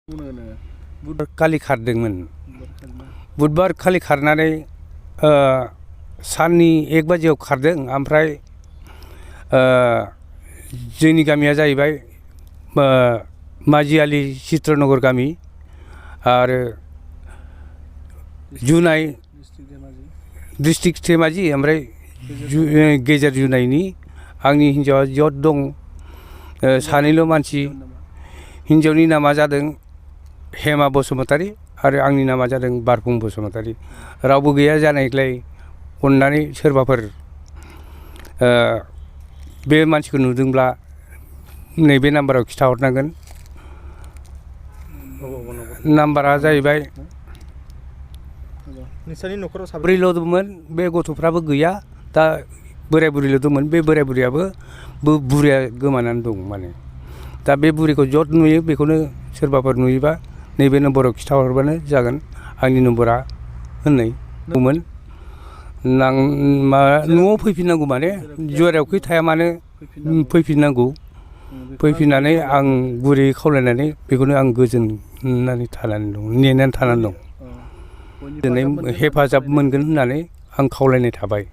खालि खारदोंमोन बुधबार खालि खारनानै साननि 1 बाजियाव खारदों ओमफ्राय जोंनि गामिया जाहैबाय माजिआलि चित्रनगर गामि आरो जुनाय डिस्ट्रिक्ट धेमाजि ओमफ्राय गेजेर जुनायनि आंनि हिन्जावा जत दं सानैल' मानसि हिन्जावनि नामा जादों हेमा बसुमतारी आरो आंनि नामा जादों बारफुं बसुमतारी रावबो गैया जानायलाय अननानै सोरबाफोर बे मानसिखौ नुदोंब्ला नैबे नाम्बाराव खिथाहरनांगोन नाम्बारा जाहैबाय नोंसानि न'खराव साब्रैल' दंमोन बे गथ'फ्राबो गैया दा बोराय बुरैल' दंमोन बे बोराय बुरैयाबो बुरैया गोमानानै दं माने दा बे बुरैखौ जत नुयो बेखौनो सोरबाफोर नुयोबा नैबे नम्बराव खिथाहरबानो जागोन आंनि नम्बरा होननाय दंमोन न'आव फैफिननांगौ माने जरायावखि थाया मानो फैफिननांगौ फैफिननानै आं गुरैयै खावलायनानै बेखौनो आं गोजोननानै थानानै दं नेनानै थानानै दं दिनै हेफाजाब मोनगोन होननानै आं खावलायनाय थाबाय।